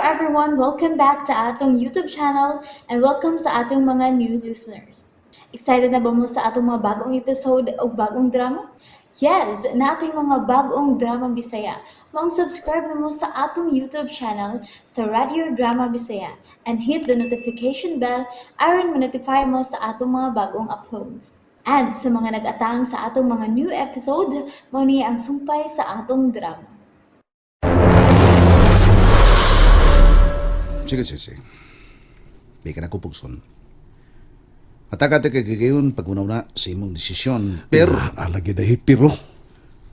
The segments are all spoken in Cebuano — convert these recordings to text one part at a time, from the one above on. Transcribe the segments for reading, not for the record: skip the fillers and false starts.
everyone! Welcome back to atong YouTube channel and welcome sa atong mga new listeners. Excited na ba mo sa atong mga bagong episode o bagong drama? Yes, nating mga bagong drama Bisaya. Maong subscribe na mo sa atong YouTube channel sa Radio Drama Bisaya and hit the notification bell aron ma-notify mo sa atong mga bagong uploads. And sa mga nag-atang sa atong mga new episode, mao ni ang sumpay sa atong drama. Sige, sige, sige. Di ka na kupugson. At agad kay gagayon pag na sa imong desisyon. Pero Alagi dahil pero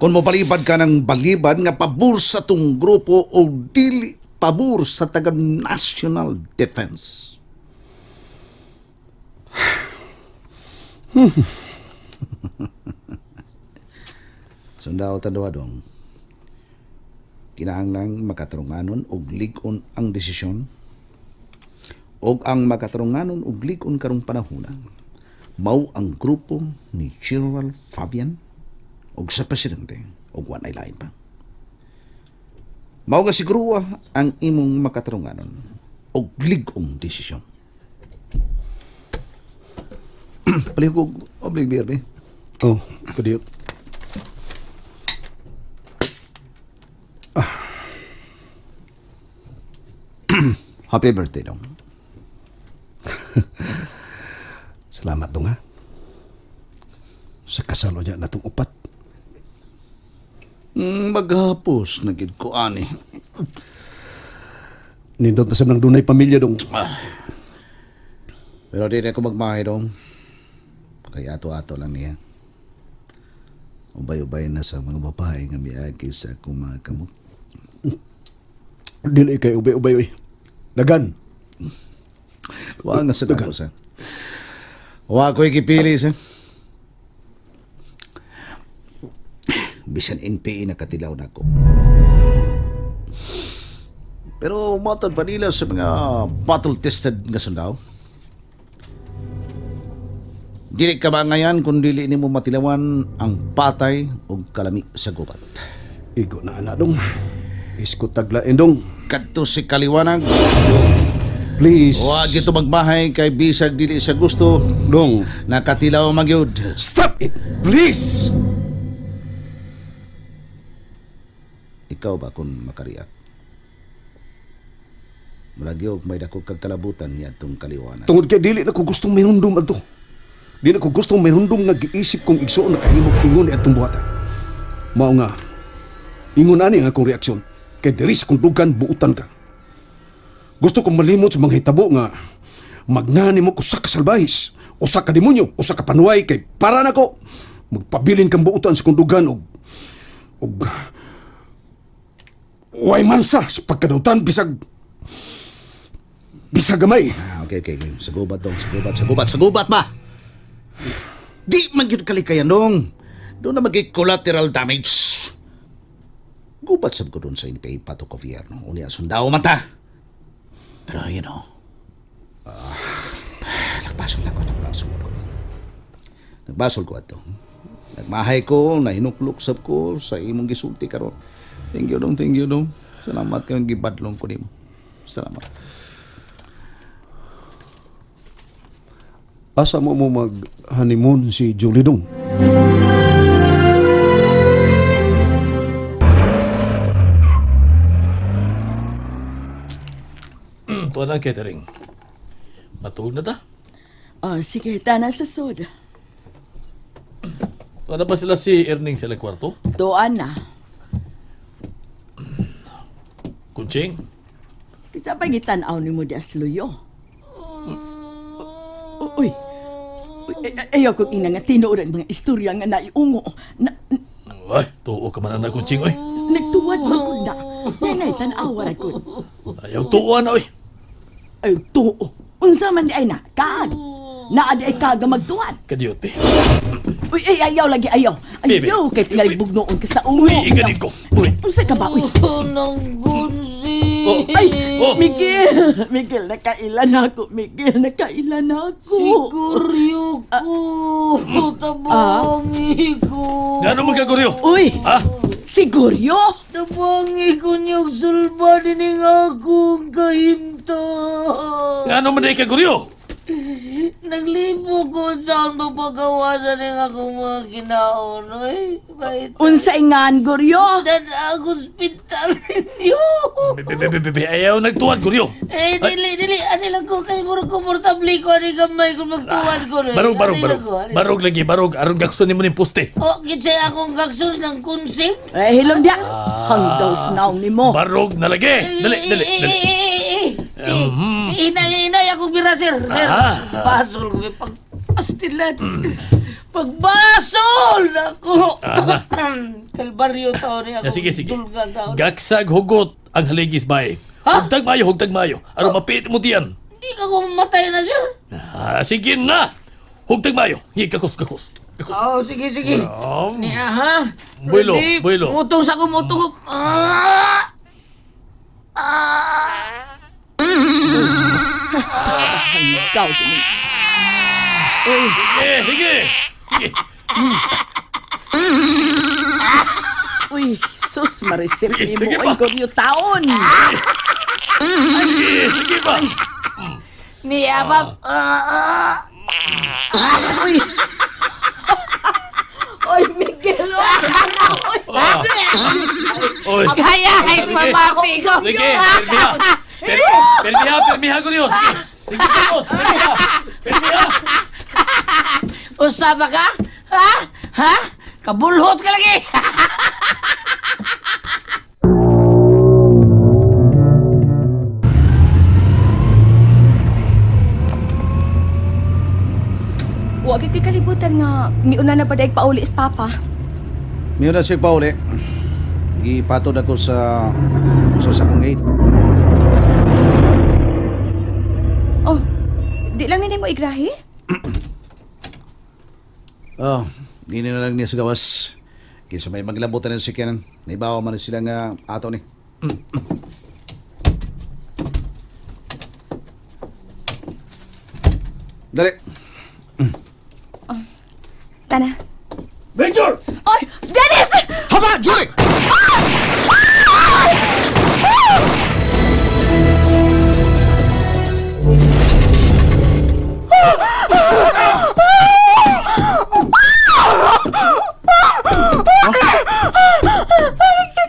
kung mopalibad ka ng balibad nga pabor sa tong grupo o dili pabor sa taga National Defense. Sundao tandawa dong. Kinahanglang makatarunganon og lig-on ang desisyon og ang makatarunganon og lig-on karong panahona mao ang grupo ni General Fabian og sa presidente og walay lain pa. Mao nga siguro ang imong makatarunganon og lig-ong desisyon. Palihog og oblig BRB. Oh, kadiyot. Happy birthday dong. Salamat dong ha. Sa kasal niya natong upat. Maghapos na gid ko ani. Nindot pa sa nang dunay pamilya dong. Pero di na ako magmahay dong. Kaya ato-ato lang niya. Ubay-ubay na sa mga babae nga miagi sa akong mga kamot. Dili kay ubay-ubay oy. Dagan. Wa nga sa dako sa. Wa ko'y gipili sa. Bisan NPA nakatilaw na ako. Pero matod pa nila sa mga battle-tested nga sundao. Dili ka mangayan kung dili nimo matilawan ang patay o kalami sa gubat. Igo na ana dong. Isko taglain dong. Kadto si Kaliwanag, Please. wa gito magmahay kay bisag dili sa gusto, Dong. nakatilaw magyud. Stop it, please. Ikaw ba kung makariak? Murag og may dako kag kalabutan niya tong kaliwanag. Tungod kay dili na ko gustong minundum adto. Dili na ko gustong minundum nga giisip kong igsuon na kahimog ingon ni atong buhata. Mao nga ingon ani ang akong reaksyon kay diri sa kong dugan buutan ka. Gusto kong malimot sa mga hitabo nga magnani mo usa ka salbahis, usa ka demonyo, usa ka panuway kay para nako magpabilin kang buutan sa kong dugan og og way mansa sa pagkadautan bisag bisag gamay. Ah, okay, okay, okay. Sa gubat dong, sa gubat, sa gubat, sa gubat ba? Di man gyud kalikayan dong. Doon na magig collateral damage. Gubat sab ko doon sa NPA pato gobyerno. Unya sundao man ta. Pero you know, nagbasol ako, nagbasol ako. Nagbasol ko ato. Nagmahay ko, nahinuklok sab ko sa imong gisulti karon. Thank you dong, thank you dong. Salamat kayong gibadlong ko nimo. Salamat. Asa mo mo mag-honeymoon si Julie Dong? Tuwa na ang catering. Matulog na ta. Oh, sige, tana sa sod. Tuwa na ba sila si Erning sa ilang kwarto? Tuan na. Kunching? Kisa pa gitanaw ni mo di asluyo. Uy. Uy, ayaw kong ina nga tinuod ang mga istorya nga naiungo. Na, Ay, tuo ka man anak kunching, oy. nagtuwad man ko na. Nanay, tanawa ra ko. Ayaw tuo na, oy. Ay, tuo. Unsa man di ay na, kaag. Naa di ay kaga magtuwad. Kadiyot, be. Uy, ay, ayaw lagi, ayaw. Bebe. Ayaw, kay tingalig bugnoon ka sa ungo. Uy, igaling ko. Uy. Unsa ka ba, uy? Nanggunsi. Oh. Ay, Oh. Miguel! Miguel, nakailan ako. Miguel, nakailan ako. Siguryo ko. Tabangi ko. Gano'n magkaguryo? Uy! Ha? Siguryo? Tabangi ko niyog sulba dining akong kahimta. Ngano man day ka Guryo? Naglibo ko sa mapagawasan ning akong mga kinaon. Oy, bait. Unsa ingan, Guryo? Dan ako ospital ninyo. Be, be, be, be, be, ayaw nagtuwan Guryo. Eh, dili, dili. Ani lang ko kay murag komportable ko ani gamay kung magtuwan ko. eh. Barog, barog, Ani barog. lang ko, ani lang. Barog lagi, barog. Aron gakson nimo ning poste. Oh, kinsay akong gaksun ng kunsing. Eh, hilom diya. Hanggaws naong nimo. Barog na lagi. Dali, dali, dali. Inay, inay akong bira, sir. Sir, Ah. basol ko. Pagpastilan. Pagbasol! Ako. Ah. Kalbaryo taon niya. Ya, sige, sige. Dulgan taon. Gaksag hugot ang haligis bay. Ha? Hugtag mayo, hugtag mayo. Aron mapit mo diyan. Hindi ka ko mamatay na, sir. Ah, sige na. Hugtag mayo. Hi, kakos, kakos. Kakos. Oh, sige, sige. Niya, ha? Builo, Ready? builo. Mutong sa ako, mutong. Ah! Ah! Hanggaws ni. Sige, sige. Sige. Uy, sus, marisip Sige, nimo sige oy, pa. Guryo taon. Sige, sige ba? Niya, ba? Ah, ah. Uy. Oy, Miguel, oy. Oy. Ah. Oy. Kaya, ay, mamati ko. Sige, permiha. Permiha, permiha, Guryo. Sige. Sige, kakos. Permiha. Permiha. Usaba ka? Ha? Ha? Kabulhot ka lagi! Wa gid kay kalibutan nga miuna na ba daig pauli sa papa. Miyo na siya pauli. Gipatod ako sa usa sa akong aid. Oh, di lang nini mo igrahi? Oh, di na lang niya sa gawas. Kaysa may maglabutan ng sikyanan. Naibawa man na sila nga ato ni. Dali. Tana. Major! Oy, Dennis! Haba, Julie!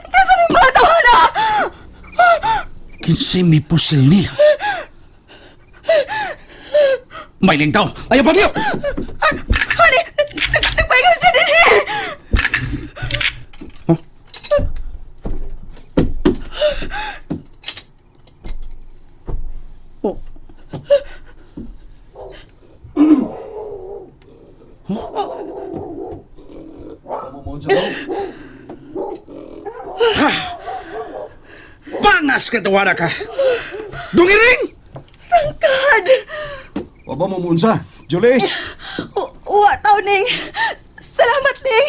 Kasi ni bata na! Kinsay may pusil nila. May lingtaw! Ayaw pagyo! Honey, nagpaingon siya din eh! Oh. Ha! Bangas ka tuwara ka! Dungiring! Thank God! Wa ba mo muunsa? Julie! Wa taw ning. Salamat ning.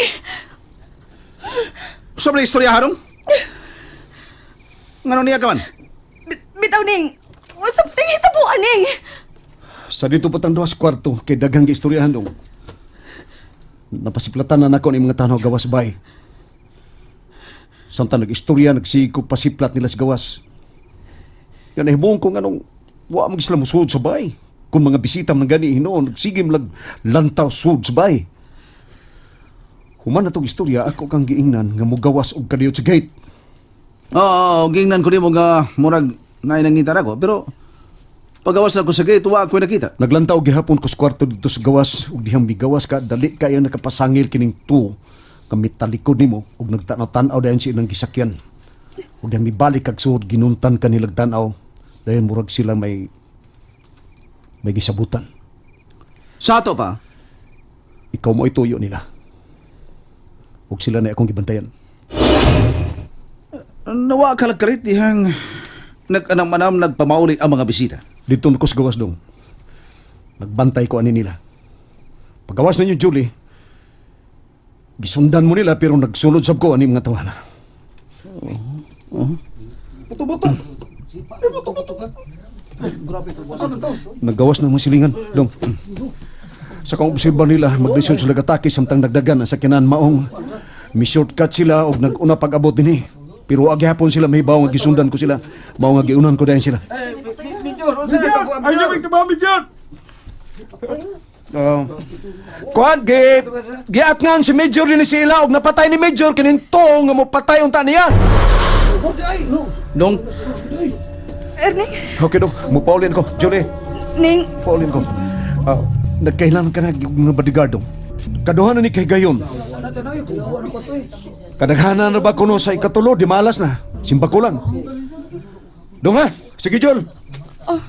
Sobre istorya harong? Ngano niya ka man? Bitaw ning. Usa pa ning hitabuan ning. Sa dito patang duha sa kwarto kay daghang giistoryahan dong. Napasiplatan na nako ni mga tanaw gawas bay. Samtang nag-istorya, nagsige ko pasiplat nila sa gawas. Yan nahibuong ko nganong wa mag sila musuod sa bay. Kung mga bisita man gani hinuon, nagsige malag lantaw suod sa bay. Human na tong istorya, ako kang giingnan nga mugawas og kadiyot sa gate. Oo, gingnan ko nimo nga murag naay nangita ra ko, pero pagawas na ko sa gate, wa ako'y nakita. Naglantaw gihapon ko sa kwarto dito sa gawas ug dihang migawas ka dali kayo nakapasangil kining tuo kami talikod nimo ug nagtanaw-tanaw dayon sa ilang gisakyan. Ug dihang mibalik kag suod ginuntan kanilang tan-aw dayon murag sila may gisabutan. Sa ato pa, Ikaw mo ituyo nila. Ug sila na akong gibantayan. nawa kalagkalit dihang nag-anam-anam nagpamauli ang mga bisita. Dito na ko sa gawas dong. Nagbantay ko ani nila. Pagawas ninyo Julie, gisundan mo nila pero nagsulod sab ko ani mga tawana. Buto-buto. Buto-buto. Nagawas ng mga silingan, dong. Sa kong obserba nila, maglisod sila gatake samtang nagdagan ang sakyanan maong Mi shortcut sila og nag-una pag-abot dinhi. Pero wa gihapon sila mahibaw nga gisundan ko sila. Mao nga giunan ko dayon sila. Kuan gi giatngan si Major dinhi sila og napatay ni Major kining tuo nga mopatay unta niya. Nung Erning, Okay dong, mupaulin ko. Julie, Ning, paulin ko. Ah, nagkailangan ka na ng bodyguard dong. Kaduha na ni kay Gayon. Kadaghanan na ba kuno sa ikatulo, di malas na. Simba ko lang. Dong ha, sige Jol. Oh.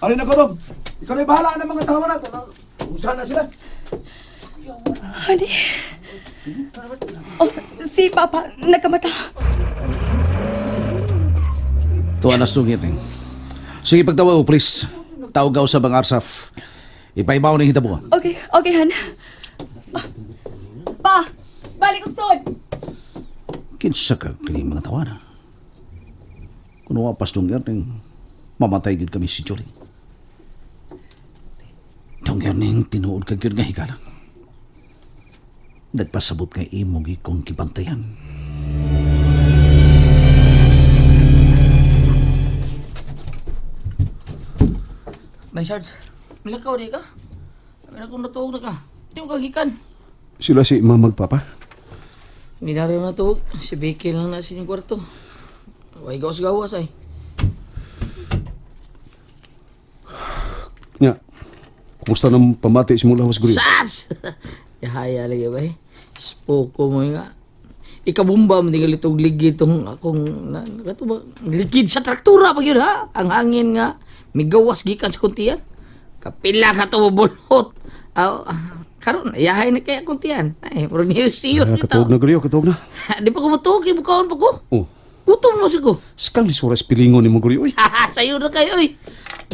Alin na ko dong. Ikaw na'y bahala ng mga tawa na. Usa na sila. honey. Oh, si Papa, nagkamata. Tuwa na sungit ning. Sige pagtawag, please. Tawag sa bang Arsaf. Ipaibaw ning hitabo. Okay, okay, Han. Ah, Pa, balik og sod. Kinsa ka kini mga tawana. Kuno wa pas dong ning mamatay gid kami si Jolie. Dong ning tinuod ka gyud nga higala. Nagpasabot kay imo gi kong gibantayan. May Sarge, milakaw di ka? Sabi na kung natuog na ka. Hindi mo kagikan. Sila si mama magpapa. Hindi na rin natuog. Si Vicky lang na sa inyong kwarto. Huwag gawas gawas ay. Nga. Kumusta nang pamati si mula was guri? Sas! Yahaya lagi ba eh. Spoko mo nga. Ikabumba mo tingali itong ligi itong akong na, kato ba, likid sa traktura pag yun ha. Ang hangin nga migawas gikan sa kuntian. Kapila ka to bulot. Aw, karon yahay na kaya kuntian. Ay, murag niyo siyo Ah, katuog na guri, katuog na. Di pa ko matuog, kay bukaon pa ko. Oh. Gutom mo ko. Sakang lisuras pilingon ni mo guri. Uy. Sayo na kayo, oy.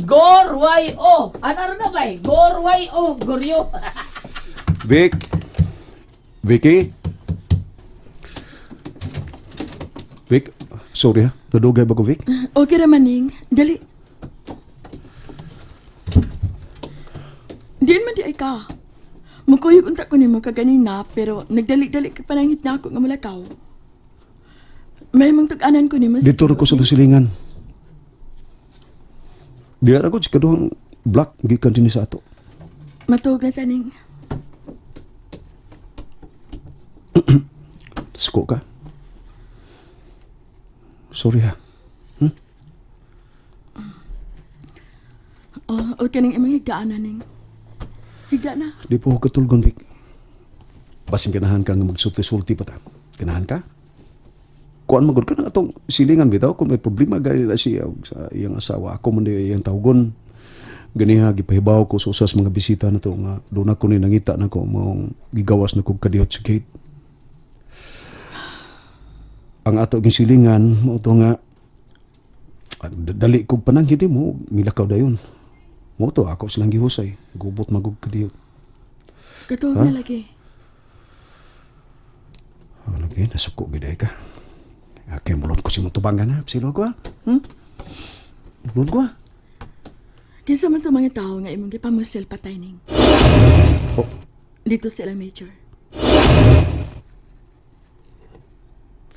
Gor Y O. Ano na ba? Gor Y O, Goryo. Vic. Vicky. Vic, sorry ha. Nadugay ba ko, Vic? Okay ra man, Ning. Dali. Diyan man di ay ka. Mukuyog unta ko nimo kaganina pero nagdali-dali ka panangit na ako nga mulakaw. May mong tug-anan ko nimo sa Dito ra ko sa silingan. Diyan ako sa kaduhang black gikan dinhi sa ato. Matuog na taning. Suko ka. Sorry ha. Oh, okay ning imong higdaan na ning. Higda na. Di po ako katulgon, Vic. Basin ganahan ka nga magsulti-sulti pa ta. Ganahan ka? Kuan magod ka na atong silingan bitaw kung may problema gani na siya og sa iyang asawa. Ako man di iyang tawgon. Ganiha gipahibaw ko sa usas mga bisita na to nga doon ako ni nangita na ko maong gigawas na kog kadiyot sa gate. Ang ato ging silingan mao to nga ah, dali kog pananghid mo milakaw dayon. Mao to ako silang gihusay. Gubot magog kadiyot. Katuog na lagi. Oh, lagi, nasuko gid ay ka. Okay, mulod ko si tubangan ha. Silo ko ha. Hmm? Mulod ko ha. Kinsa man to mga tawo nga imong gipamusil patay ning. Oh, Dito sila major.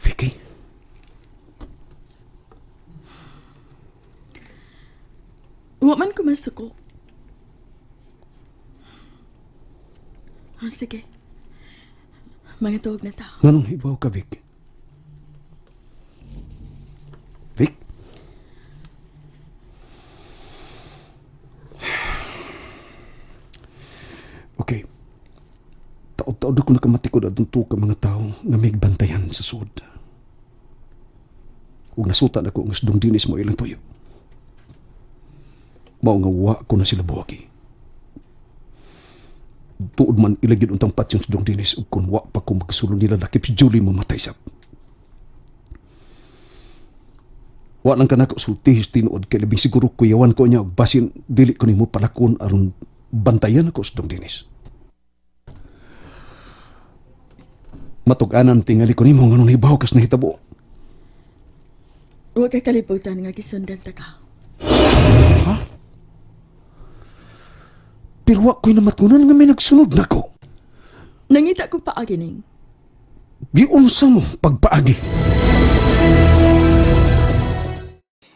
Vicky. Wa man ko masuko. Ah, sige. Mga tuog na tao. Nganong hibaw ka, Vic? Vic? Okay. Taod-taod ako nakamatikod atong tuka mga tao nga may bantayan sa sud. Ug nasuta na ko nga sa dinis mo ilang tuyo. Mao nga wa ko na sila buhaki. Tuod man ilagid untang patsyon sa dong dinis ug kun wa pa ko magsulod nila lakip si Julie mamatay sab. Wa lang kanako sultihis tinuod kay labing siguro kuyawan ko niya og basin dili ko nimo palakon aron bantayan ako sa dong dinis. Matug-anan tingali ko nimo nganong nahibaw kas nahitabo. Wa kay kalibutan nga gisundan ta ka. Pero wa ko'y namatgunan nga may nagsunod nako. Nangita ko paagi ning. Giunsa mo pagpaagi.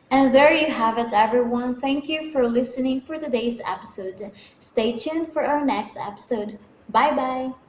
And there you have it, everyone. Thank you for listening for today's episode. Stay tuned for our next episode. Bye bye.